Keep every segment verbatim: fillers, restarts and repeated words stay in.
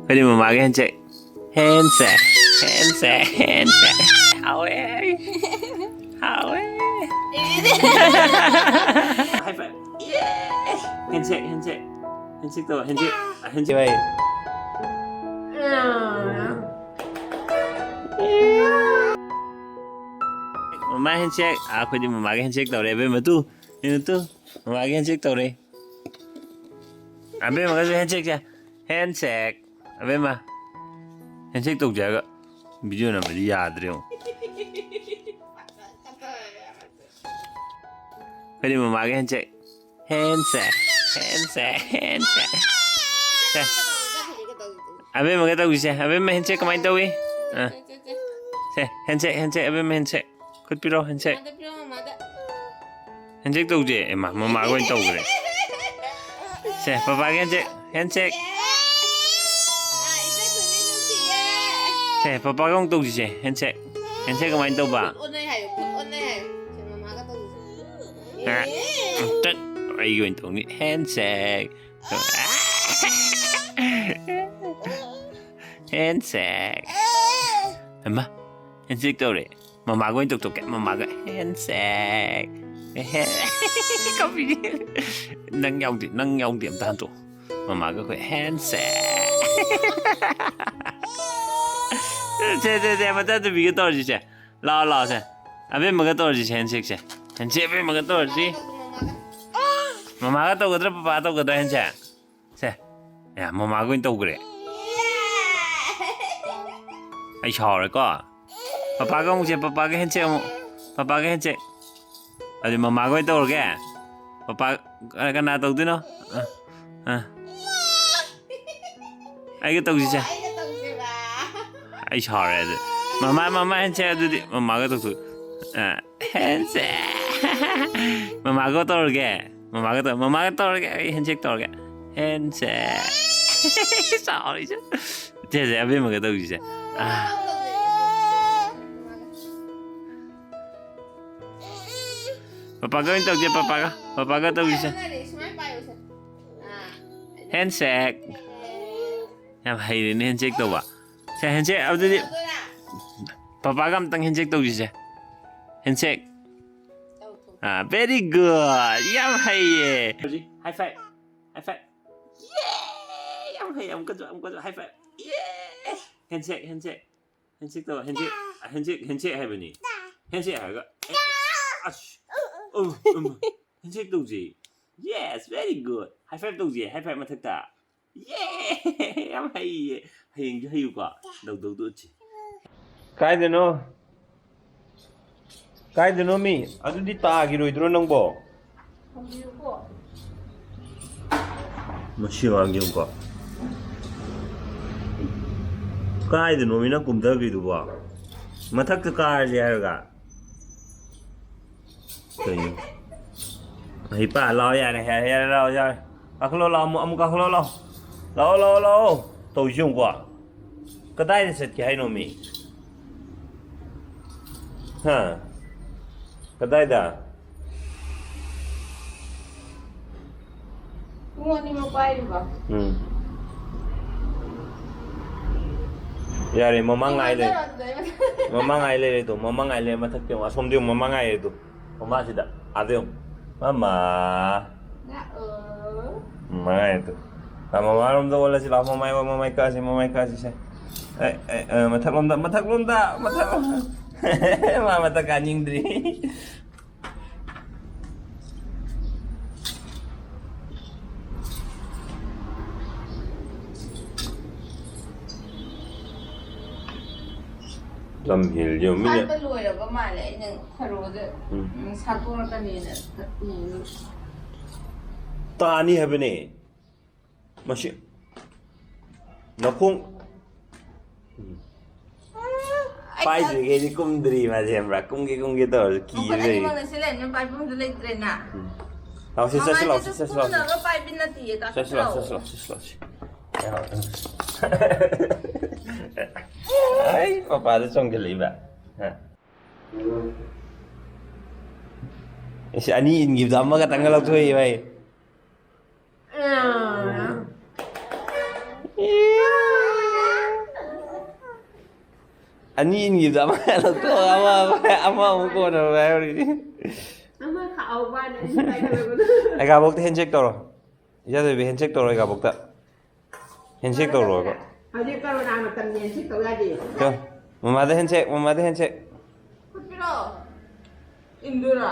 ꯑꯩꯈꯣꯏꯗꯤ ꯃꯃꯥꯒꯤ handshake꯫ Handshake, handshake, handshake꯫ ꯍꯥꯎꯋꯦ꯫ ꯍꯥꯎꯋꯦ꯫ High five꯫ Handshake, handshake꯫ Handshake ꯇꯧ, handshake꯫ Handshake ꯚꯥꯏ꯫ ꯃꯃꯥ handshake꯫ ꯑꯥ, ꯑꯩꯈꯣꯏꯗꯤ ꯃꯃꯥꯒꯤ handshake ꯇꯧꯔꯦ, ꯑꯕꯦꯝꯃ ꯇꯨ꯫ ꯌꯦꯡꯉꯨ ꯇꯨ꯫ ꯃꯃꯥꯒꯤ handshake ꯇꯧꯔꯦ꯫ ꯑꯕꯦꯝꯃꯒꯁꯨ handshake ꯁꯦ꯫ Handshake꯫ ꯑꯕꯦꯝꯃ꯫ Handshake ꯇꯧꯁꯦ ꯍꯥꯏꯔꯒ video ꯅꯝꯕꯗꯤ ꯌꯥꯗ꯭ꯔꯦ ꯌꯦꯡꯉꯨ꯫ ꯑꯩꯈꯣꯏꯗꯤ ꯃꯃꯥꯒꯤ handshake꯫ Handshake꯫ Handshake꯫ Handshake꯫ ꯁꯦ꯫ ꯑꯕꯦꯝꯃꯒ ꯇꯧꯁꯤꯁꯦ꯫ ꯑꯕꯦꯝꯃ handshake ꯀꯃꯥꯏꯅ ꯇꯧꯏ? ꯑꯥ꯫ ꯁꯦ, handshake, handshake, ꯑꯕꯦꯝꯃ handshake꯫ ꯈꯨꯠ ꯄꯤꯔꯣ, handshake꯫ ꯃꯃꯥꯗ ꯄꯤꯔꯣ, ꯃꯃꯥꯗ꯫ Handshake ꯇꯧꯁꯦ꯫ ꯑꯦ, ꯃꯥ, ꯃꯃꯥꯒ ꯑꯣꯏꯅ ꯇꯧꯈ꯭ꯔꯦ꯫ ꯁꯦ, ꯄꯄꯥꯒꯤ handshake, handshake꯫ ꯑꯥ, ꯏꯆꯟ ꯈꯨꯟꯗꯤ ꯅꯨꯡꯁꯤꯌꯦ꯫ ꯁꯦ, ꯄꯄꯥꯒ ꯑꯃꯨꯛ ꯇꯧꯁꯤꯁꯦ, handshake꯫ Handshake ꯀꯃꯥꯏꯅ ꯇꯧꯕ? ꯈꯨꯠ ꯑꯣꯟꯅꯩ ꯍꯥꯏꯌꯨ, ꯈꯨꯠ ꯑꯣꯟꯅꯩ ꯍꯥꯏꯌꯨ꯫ ꯁꯦ, ꯃꯃꯥꯒ ꯇꯧꯁꯤꯁꯦ꯫ ꯑ, ꯇꯠ꯫ ꯑꯩꯒꯤ ꯑꯣꯏꯅ ꯇꯧꯅꯤ꯫ Handshake꯫ Handshake꯫ ꯍꯩꯃꯥ, handshake ꯇꯧꯔꯦ꯫ ꯃꯃꯥꯒ ꯑꯣꯏꯅ ꯇꯧꯊꯣꯛꯀꯦ꯫ ꯃꯃꯥꯒ handshake꯫ ꯀꯞꯄꯤꯅꯦ꯫ ꯅꯪ ꯌꯥꯎꯗꯦ, ꯅꯪ ꯌꯥꯎꯗꯦ꯫ ꯑꯝꯇ ꯍꯟꯗꯣꯛꯑꯣ꯫ ꯃꯃꯥꯒ ꯑꯩꯈꯣꯏ handshake꯫ ꯁꯦ, ꯁꯦ, ꯁꯦ, ꯃꯆꯥꯅꯨꯄꯤꯒ ꯇꯧꯔꯁꯤ ꯁꯦ꯫ ꯂꯥꯛꯑꯣ, ꯂꯥꯛꯑꯣ ꯁꯦ꯫ ꯑꯕꯦꯝꯃꯒ ꯇꯧꯔꯁꯤ ꯁꯦ, handshake ꯁꯦ꯫ Handshake ꯑꯕꯦꯝꯃꯒ ꯇꯧꯔꯁꯤ꯫ ꯃꯃꯥꯒ ꯇꯧꯒꯗ꯭ꯔꯥ, ꯄꯄꯥꯒ ꯇꯧꯒꯗ꯭ꯔꯥ handshake? ꯁꯦ꯫ ꯑꯦ, ꯃꯃꯥꯒ ꯑꯣꯏꯅ ꯇꯧꯈ꯭ꯔꯦ꯫ ꯑꯩ ꯁꯥꯎꯔꯦꯀꯣ꯫ ꯄꯄꯥꯒ ꯑꯃꯨꯛꯁꯦ, ꯄꯄꯥꯒ handshake ꯑꯃꯨꯛ꯫ ꯄꯄꯥꯒ handshake꯫ ꯑꯗꯨꯗꯤ ꯃꯃꯥꯒ ꯑꯣꯏꯅ ꯇꯧꯔꯒꯦ꯫ ꯄꯄꯥ, ꯀꯅꯥ, ꯀꯅꯥ ꯇꯧꯗꯣꯏꯅꯣ? ꯑ, ꯑ꯫ ꯑꯩꯒ ꯇꯧꯁꯤꯁꯦ꯫ ꯑꯩꯒ ꯇꯧꯁꯦꯕ꯫ ꯑꯩ ꯁꯥꯎꯔꯦ ꯑꯗꯨ꯫ ꯃꯃꯥ, ꯃꯃꯥ handshake ꯑꯗꯨꯗꯤ ꯃꯃꯥꯒ ꯇꯧꯊꯣꯛ-, ꯑ, handshake꯫ ꯃꯃꯥꯒ ꯇꯧꯔꯒꯦ꯫ ꯃꯃꯥꯒ ꯇꯧ-, ꯃꯃꯥꯒ ꯇꯧꯔꯒꯦ꯫ ꯑꯩ handshake ꯇꯧꯔꯒꯦ꯫ Handshake꯫ ꯁꯥꯎꯔꯤꯁꯦ꯫ ꯁꯦ, ꯁꯦ, ꯑꯕꯦꯝꯃꯒ ꯇꯧꯁꯤꯁꯦ꯫ ꯑꯥ꯫ ꯄꯄꯥꯒ ꯑꯣꯏꯅ ꯇꯧꯁꯦ, ꯄꯄꯥꯒ꯫ ꯄꯄꯥꯒ ꯇꯧꯁꯤꯁꯦ꯫ ꯁꯨꯃꯥꯏꯅ ꯄꯥꯏꯌꯨꯁꯦ꯫ ꯑꯥ꯫ Handshake꯫ ꯌꯥꯝ ꯍꯩꯔꯦꯅꯦ ꯍꯦꯟꯁꯦꯛ ꯇꯧꯕ꯫ ꯁꯦ, ꯍꯦꯟꯁꯦꯛ, ꯑꯗꯨꯗꯤ ꯄꯄꯥꯒ ꯑꯝꯇꯪ ꯍꯦꯟꯁꯦꯛ ꯇꯧꯁꯤꯁꯦ꯫ ꯍꯦꯟꯁꯦꯛ꯫ ꯑꯥ, very good. ꯌꯥꯝ ꯍꯩꯌꯦ꯫ ꯍꯧꯖꯤꯛ high five. High five. ꯌꯦ! ꯌꯥꯝ ꯍꯩ꯫ ꯑꯃꯨꯛꯀꯁꯨ, ꯑꯃꯨꯛꯀꯁꯨ high five. ꯌꯦ! ꯍꯦꯟꯁꯦꯛ, ꯍꯦꯟꯁꯦꯛ꯫ ꯍꯦꯟꯁꯦꯛ ꯇꯧ꯫ ꯍꯦꯟꯁꯦꯛ, ꯍꯦꯟꯁꯦꯛ, ꯍꯦꯟꯁꯦꯛ ꯍꯥꯏꯕꯅꯤ꯫ ꯍꯦꯟꯁꯦꯛ ꯍꯥꯏꯔꯒ꯫ ꯑꯁ! ꯎꯝ, ꯎꯝ꯫ ꯍꯦꯟꯁꯦꯛ ꯇꯧꯁꯤ꯫ Yes, very good. High five ꯇꯧꯁꯤ꯫ High five ꯃꯊꯛꯇ꯫ ꯌꯦ! ꯌꯥꯝ ꯍꯩꯌꯦ꯫ ꯍꯌꯦꯡꯁꯨ ꯍꯩꯌꯨꯀꯣ꯫ ꯗꯧꯗꯧꯗꯣ ꯎꯠꯁꯤ꯫ ꯀꯥꯏꯗꯅꯣ? ꯀꯥꯏꯗꯅꯣ ꯃꯤ? ꯑꯗꯨꯗꯤ ꯇꯥꯈꯤꯔꯣꯏꯗ꯭ꯔꯣ ꯅꯪꯕꯣ? ꯍꯪꯕꯤꯌꯨꯀꯣ꯫ ꯃꯁꯤ ꯑꯉꯥꯡꯁꯦ ꯌꯦꯡꯉꯨꯀꯣ꯫ ꯀꯥꯏꯗꯅꯣ ꯃꯤꯅ ꯀꯨꯝꯊꯈ꯭ꯔꯤꯗꯨꯕꯣ? ꯃꯊꯛꯇ ꯀꯥꯔꯁꯦ ꯍꯥꯏꯔꯒ꯫ ꯀꯩꯅꯣ? ꯃꯍꯩ ꯄꯥ ꯂꯥꯛꯑꯣ, ꯌꯥꯔꯦ, ꯌꯥꯔꯦ, ꯌꯥꯔꯦ, ꯂꯥꯛꯑꯣ, ꯌꯥꯔꯦ꯫ ꯀꯥꯈꯠꯂꯣ, ꯂꯥꯛꯑꯣ, ꯑꯃꯨꯛ, ꯑꯃꯨꯛ ꯀꯥꯈꯠꯂꯣ, ꯂꯥꯛꯑꯣ꯫ ꯂꯥꯛꯑꯣ, ꯂꯥꯛꯑꯣ, ꯂꯥꯛꯑꯣ꯫ ꯇꯧꯔꯤꯁꯤ ꯌꯦꯡꯉꯨꯀꯣ꯫ ꯀꯗꯥꯏꯗ ꯆꯠꯀꯦ ꯍꯥꯏꯅꯣ, ꯃꯤ? ꯍꯥ? ꯀꯗꯥꯏꯗ? ꯄꯨꯡ ꯑꯅꯤꯃꯛ ꯄꯥꯏꯔꯤꯕ? ꯎꯝ꯫ ꯌꯥꯔꯦ, ꯃꯃꯥ ꯉꯥꯏ ꯂꯩ꯫ ꯃꯃꯥ ꯉꯥꯏ ꯂꯩꯔꯦ ꯇꯨ, ꯃꯃꯥ ꯉꯥꯏ ꯂꯩꯔꯦ꯫ ꯃꯊꯛꯇ ꯌꯦꯡꯉꯣ, ꯑꯁꯣꯝꯗ ꯌꯦꯡꯉꯣ, ꯃꯃꯥ ꯉꯥꯏꯔꯦ ꯇꯨ꯫ ꯃꯃꯥꯁꯤꯗ, ꯑꯥꯗ ꯌꯦꯡꯉꯣ꯫ ꯃꯃꯥ꯫ ꯂꯥꯛꯑꯣ꯫ ꯃꯃꯥ ꯉꯥꯏꯔꯦ ꯇꯨ꯫ ꯂꯥꯛꯑꯣ, ꯃꯃꯥꯔꯣꯝꯗ ꯑꯣꯜꯂꯁꯤ ꯂꯥꯛꯑꯣ, ꯃꯃꯥꯏ, ꯃꯃꯥꯏ ꯀꯛꯑꯁꯤ, ꯃꯃꯥꯏ ꯀꯛꯑꯁꯤ ꯁꯦ꯫ ꯑꯦ, ꯑꯦ, ꯑꯦ, ꯃꯊꯛꯂꯣꯝꯗ, ꯃꯊꯛꯂꯣꯝꯗ, ꯃꯊꯛꯂꯣꯝꯗ꯫ ꯃꯥ ꯃꯊꯛ ꯀꯥꯅꯤꯡꯗ꯭ꯔꯤ꯫ ꯂꯝ ꯍꯦꯜꯂꯤ ꯌꯦꯡꯉꯨ, ꯃꯤꯅ꯫ ꯁꯥꯠꯄ ꯂꯣꯏꯔꯕ ꯃꯥꯜꯂꯦ, ꯑꯩꯅ ꯊꯔꯣꯗ, ꯎꯝ꯫ ꯎꯝ, ꯁꯥꯠꯇꯣꯔꯛꯀꯅꯤꯅ ꯎꯕ꯫ ꯇꯥꯅꯤ ꯍꯥꯏꯕꯅꯦ꯫ ꯃꯁꯤ ꯅꯈꯣꯡ꯫ ꯎꯝ꯫ ꯑꯩ ꯄꯥꯏꯗ꯭ꯔꯤꯈꯩꯗꯤ ꯀꯨꯝꯗ꯭ꯔꯤ ꯃꯥꯁꯦ, ꯈꯪꯕ꯭ꯔꯥ? ꯀꯨꯝꯒꯦ, ꯀꯨꯝꯒꯦ ꯇꯧꯔꯁꯨ ꯀꯤꯔ ꯃꯈꯨꯠ ꯂꯩ꯫ ꯑꯅꯤꯃꯛꯅ ꯁꯤ ꯂꯩꯔꯝꯃꯤꯅ ꯄꯥꯏꯐꯝꯁꯨ ꯂꯩꯇ꯭ꯔꯦꯅ꯫ ꯎꯝ꯫ ꯂꯥꯛꯑꯣ, ꯁꯤ ꯆꯠꯁꯤ, ꯂꯥꯛꯑꯣ, ꯃꯃꯥꯏꯗꯨꯁꯨ ꯁꯤ ꯆꯠꯁꯤ, ꯂꯥꯛꯑꯣ, ꯁꯤ꯫ ꯀꯨꯝꯅꯕ ꯄꯥꯏꯕꯤ ꯅꯠꯇꯤꯌꯦ, ꯆꯠꯁꯤ, ꯂꯥꯛꯑꯣ, ꯀꯥꯈꯠꯂꯣ꯫ ꯆꯠꯁꯤ, ꯂꯥꯛꯑꯣ, ꯆꯠꯁꯤ, ꯂꯥꯛꯑꯣ, ꯁꯤ꯫ ꯑꯩ ꯄꯄꯥꯗ ꯆꯣꯡꯁꯤꯜꯂꯛꯏꯕ꯫ ꯍꯥ? ꯑꯁꯤ ꯑꯅꯤ ꯏꯟꯈꯤꯕꯗꯣ ꯑꯃꯈꯛꯇꯪꯒ ꯂꯧꯊꯣꯛꯏ ꯚꯥꯏ꯫ ꯑꯅꯤ ꯏꯟꯈꯤꯕꯗ ꯑꯃ ꯂꯧꯊꯣꯛꯑꯒ ꯑꯃ, ꯑꯃ, ꯑꯃ ꯑꯃꯨꯛ ꯀꯣꯟꯅ ꯍꯥꯏꯍꯧꯔꯤꯅꯤ꯫ ꯑꯃ ꯈꯥꯛꯍꯧꯕ ꯍꯥꯏꯅ ꯑꯅꯤ ꯄꯥꯏꯒꯗꯕꯗꯣ꯫ ꯑꯩꯒꯥꯕꯣꯛꯇ ꯍꯦꯟꯁꯦꯛ ꯇꯧꯔꯣ꯫ ꯏꯆꯥꯊꯣꯏꯕꯤ, ꯍꯦꯟꯁꯦꯛ ꯇꯧꯔꯣ ꯑꯩꯒꯥꯕꯣꯛꯇ꯫ ꯍꯦꯟꯁꯦꯛ ꯇꯧꯔꯣꯕ꯫ ꯍꯧꯖꯤꯛ ꯀꯣꯔꯣꯅꯥ ꯃꯇꯝꯅꯤ, ꯍꯦꯟꯁꯦꯛ ꯇꯧ ꯌꯥꯗꯦ꯫ ꯀꯣ, ꯃꯃꯥꯗ ꯍꯦꯟꯁꯦꯛ, ꯃꯃꯥꯗ ꯍꯦꯟꯁꯦꯛ꯫ ꯈꯨꯠꯄꯤꯔꯣ꯫ ꯏꯟꯗꯨꯔꯥ꯫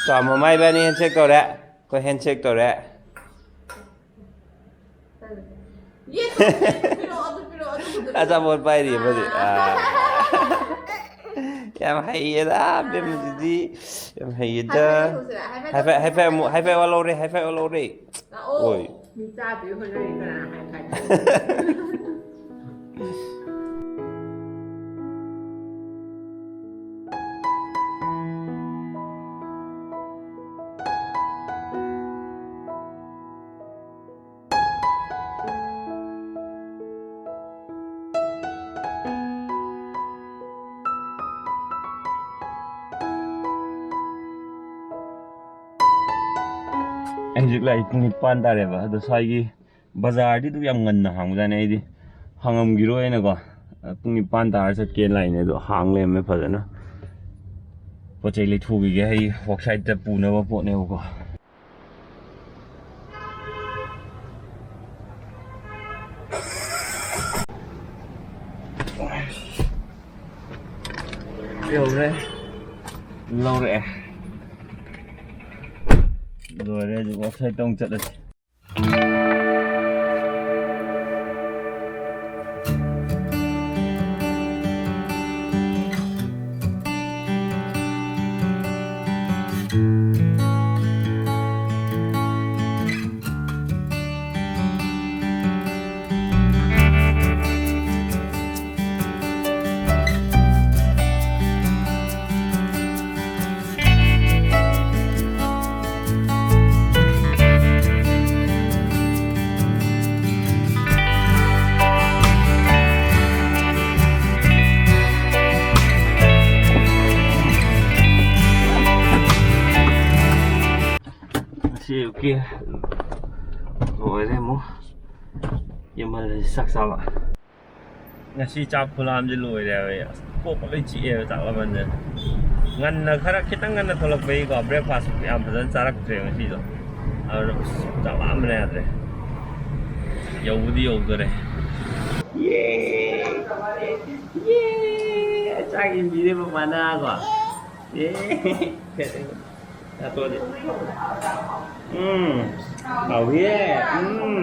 ꯆꯥ, ꯃꯃꯥ ꯏꯕꯥꯅꯤ ꯍꯦꯟꯁꯦꯛ ꯇꯧꯔꯦ꯫ ꯑꯩꯈꯣꯏ ꯍꯦꯟꯁꯦꯛ ꯇꯧꯔꯦ꯫ ꯌꯦ, ꯑꯗꯨ ꯄꯤꯔꯣ, ꯑꯗꯨ ꯄꯤꯔꯣ, ꯑꯗꯨ ꯄꯤꯔꯣ꯫ ꯑꯆꯥꯄꯣꯠ ꯄꯥꯏꯔꯤ ꯑꯃꯗꯤ꯫ ꯑꯥ꯫ ꯌꯥꯝ ꯍꯩꯌꯦꯗ, ꯕꯦꯝꯃꯁꯤꯗꯤ꯫ ꯌꯥꯝ ꯍꯩꯌꯦꯗ꯫ ꯍꯥꯏꯐꯦꯠ ꯇꯧꯁꯤꯔꯥ? ꯍꯥꯏꯐꯦꯠ ꯍꯥꯏꯐꯦꯠ, ꯇꯧꯁꯤꯔꯥ? ꯍꯥꯏꯐꯦꯠ, ꯍꯥꯏꯐꯦꯠ ꯋꯥ ꯂꯧꯔꯦ, ꯍꯥꯏꯐꯦꯠ ꯋꯥ ꯂꯧꯔꯦ꯫ ꯂꯥꯛꯑꯣ꯫ ꯑꯣꯏ꯫ ꯃꯤ ꯆꯥꯗꯣꯏ ꯍꯣꯠꯅꯔꯤ ꯀꯅꯥ ꯍꯥꯏ ꯀꯥꯏ꯫ ꯑꯩ ꯍꯧꯖꯤꯛ ꯂꯥꯛꯏ ꯄꯨꯡ ꯅꯤꯄꯥꯟ ꯇꯥꯔꯦꯕ꯫ ꯑꯗꯣ ꯁ꯭ꯋꯥꯏꯒꯤ ꯕꯖꯥꯔꯗꯤ ꯑꯗꯨꯝ ꯌꯥꯝ ꯉꯟꯅ ꯍꯥꯡꯕꯖꯥꯠꯅꯤ꯫ ꯑꯩꯗꯤ ꯍꯥꯡꯉꯝꯈꯤꯔꯣꯏꯅꯀꯣ, ꯄꯨꯡ ꯅꯤꯄꯥꯟ ꯇꯥꯔ ꯆꯠꯀꯦꯅ ꯂꯥꯛꯏꯅꯦ꯫ ꯑꯗꯣ ꯍꯥꯡ ꯂꯩꯔꯝꯃꯦ ꯐꯖꯅ꯫ ꯄꯣꯠ ꯆꯩ ꯂꯩꯊꯣꯛꯈꯤꯒꯦ꯫ ꯑꯩ ꯋꯥꯛꯁꯥꯏꯠꯇ ꯄꯨꯅꯕ ꯄꯣꯠꯅꯦꯕꯀꯣ꯫ ꯌꯧꯔꯦ꯫ ꯂꯧꯔꯛꯑꯦ꯫ ꯂꯣꯏꯔꯦ꯫ ꯍꯧꯖꯤꯛ ꯋꯥꯛꯁꯥꯏꯠꯇ ꯑꯃꯨꯛ ꯆꯠꯂꯁꯤ꯫ ꯁꯤ ꯑꯌꯨꯛꯀꯤ ꯂꯣꯏꯔꯦ ꯑꯃꯨꯛ꯫ ꯌꯨꯝ ꯍꯜꯂꯁꯤ ꯆꯥꯛ ꯆꯥꯕ꯫ ꯉꯁꯤ ꯆꯥꯛ ꯈꯨꯂꯥꯝꯁꯦ ꯂꯣꯏꯔꯦ ꯍꯥꯏꯕ ꯑꯩ꯫ ꯑꯁ, ꯀꯣꯛꯀ ꯂꯣꯏ ꯆꯤꯛꯑꯦꯕ ꯆꯥꯛ ꯂꯥꯝꯃꯟꯗꯅ꯫ ꯉꯟꯅ, ꯈꯔ ꯈꯤꯇꯪ ꯉꯟꯅ ꯊꯣꯛꯂꯛꯄꯒꯤꯀꯣ, breakfast ꯌꯥꯝ ꯐꯖꯅ ꯆꯥꯔꯛꯇ꯭ꯔꯦ ꯉꯁꯤꯗꯣ꯫ ꯑꯗꯨꯅ ꯑꯁ, ꯆꯥꯛ ꯂꯥꯝꯕꯅ ꯌꯥꯗ꯭ꯔꯦ꯫ ꯌꯧꯕꯨꯗꯤ ꯌꯧꯗꯣꯔꯦ꯫ ꯌꯦ! ꯌꯦ! ꯆꯥꯛ ꯏꯟꯕꯤꯔꯦ ꯃꯃꯥꯅꯀꯣ꯫ ꯌꯦ! ꯆꯥꯊꯣꯛꯑꯁꯤ꯫ ꯎꯝ꯫ ꯍꯥꯎꯋꯤꯌꯦ꯫ ꯎꯝ꯫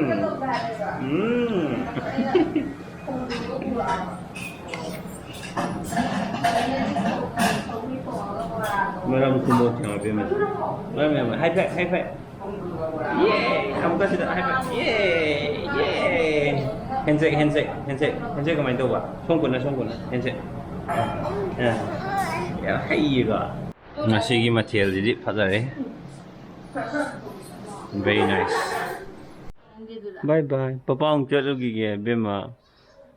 ꯎꯝ꯫ ꯃꯔꯝ ꯈꯨꯝꯃꯣ, ꯊꯦꯡꯅꯕꯤ ꯑꯃ꯫ ꯃꯔꯝ ꯌꯥꯝ ꯍꯥꯏ ꯐꯥꯏ, ꯍꯥꯏ ꯐꯥꯏ꯫ ꯌꯦ! ꯑꯃꯨꯛꯀ ꯁꯤꯗ ꯍꯥꯏ ꯐꯥꯏ꯫ ꯌꯦ! ꯌꯦ! Handshake, handshake, handshake꯫ Handshake ꯀꯃꯥꯏꯅ ꯇꯧꯕ? ꯁꯣꯝ ꯀꯨꯟꯅ, ꯁꯣꯝ ꯀꯨꯟꯅ꯫ Handshake꯫ ꯑ, ꯑ꯫ ꯌꯥꯝ ꯍꯩꯌꯦꯀꯣ꯫ ꯉꯁꯤꯒꯤ ꯃꯊꯦꯜꯁꯤꯗꯤ ꯐꯖꯔꯦ꯫ Very nice꯫ Bye bye꯫ Papa ꯑꯃꯨꯛ ꯆꯠꯂꯨꯈꯤꯒꯦ, ꯏꯕꯦꯝꯃ꯫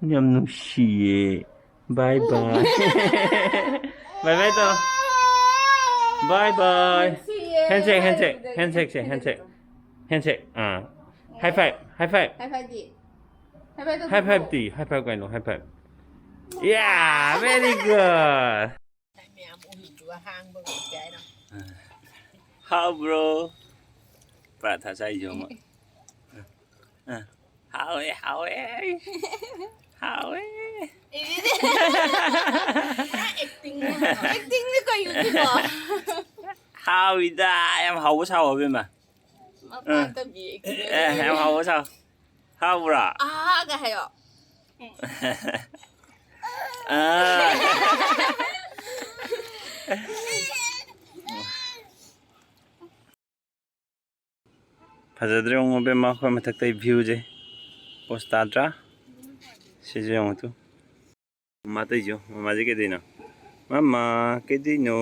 ꯌꯥꯝ ꯅꯨꯡꯁꯤꯌꯦ꯫ Bye bye꯫ Bye bye ꯇꯧꯔꯣ꯫ Bye bye꯫ ꯅꯨꯡꯁꯤꯌꯦ꯫ Handshake, handshake, handshake ꯁꯦ, handshake꯫ Handshake꯫ ꯑꯥ꯫ High five, high five꯫ High five ꯗꯤ? High five ꯇꯧ꯫ High five T, high five ꯀꯩꯅꯣ, high five꯫ Yeah, very good꯫ ꯃꯌꯥꯝ ꯎꯍꯩꯗꯨꯒ ꯍꯥꯡꯕ ꯉꯝꯗꯦ ꯍꯥꯏꯅ꯫ ꯍꯥꯎꯕ꯭ꯔꯣ? ꯄꯔꯥꯊꯥ ꯆꯥꯏꯁꯦ ꯌꯦꯡꯉꯣ꯫ ꯑ, ꯍꯥꯎꯋꯦ, ꯍꯥꯎꯋꯦ꯫ ꯍꯥꯎꯋꯦ꯫ Acting, actingꯅꯤ ꯀꯩꯅꯣ ꯁꯤꯕꯣ? ꯍꯥꯎꯏꯗ, ꯌꯥꯝ ꯍꯥꯎꯕ ꯁꯥꯎ, ꯑꯕꯦꯝꯃ꯫ ꯃꯄꯥꯟ ꯑ꯫ ꯇꯝꯕꯤ acting꯫ ꯑꯦ, ꯌꯥꯝ ꯍꯥꯎꯕ ꯁꯥꯎ꯫ ꯍꯥꯎꯕ꯭ꯔꯥ? ꯑꯥꯒ ꯍꯥꯏꯌꯣ꯫ ꯑꯥ꯫ ꯐꯖꯗ꯭ꯔꯦ ꯌꯦꯡꯉꯣ, ꯏꯕꯦꯝꯃ, ꯑꯩꯈꯣꯏ ꯃꯊꯛꯇꯩ viewꯁꯦ꯫ Post ꯇꯥꯗ꯭ꯔꯥ? ꯁꯤꯁꯨ ꯌꯦꯡꯉꯨ ꯇꯨ꯫ ꯃꯃꯥ ꯇꯧꯏꯁꯦ ꯌꯦꯡꯉꯨ꯫ ꯃꯃꯥꯁꯦ ꯀꯩꯗꯧꯅꯣ? ꯃꯃꯥ, ꯀꯩꯗꯧꯅꯣ?